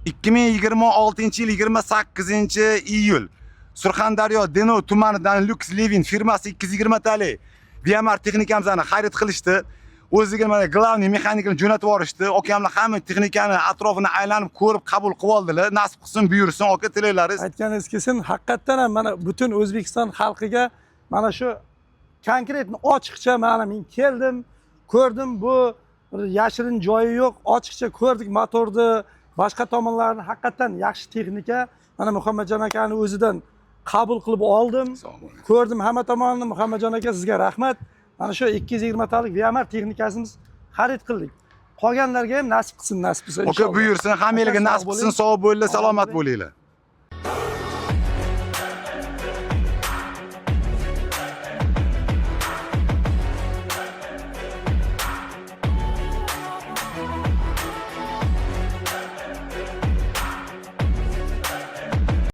2026 yil 28 iyul Surxondaryo, Denov tumanidan Lux Living firmasi 220 talik Viamar texnikamizni xarid qilishdi. O'ziga mana главный mexanikni jo'natib yuborishdi. Akamlar hamma texnikani atrofini aylanib ko'rib, qabul qilib oldilar. Nasib qilsin, buyursin, aka, tilaklaringiz. Aytganingiz kelsin, haqiqatdan ham mana butun O'zbekiston xalqiga mana shu конкретно, ochiqcha, mana men keldim, ko'rdim, bu bir yashirin joyi yo'q, ochiqcha ko'rdik motorni, boshqa tomonlarini. Haqiqatdan yaxshi texnika. Mana Muhammadjon akani o'zidan qabul qilib oldim. Sog' bo'ling. Ko'rdim hamma tomonini. Muhammadjon aka, sizga rahmat. Mana shu 220 talik Viamar texnikasimiz xarid qildik. Qolganlarga ham nasib qilsin, nasib qilsa, Aka, inshaalloh. buyursin, hammanglarga Aka, sog' nasib qilsin, bo'ling. sog' bo'linglar, Sog' salomat bo'ling. bo'linglar.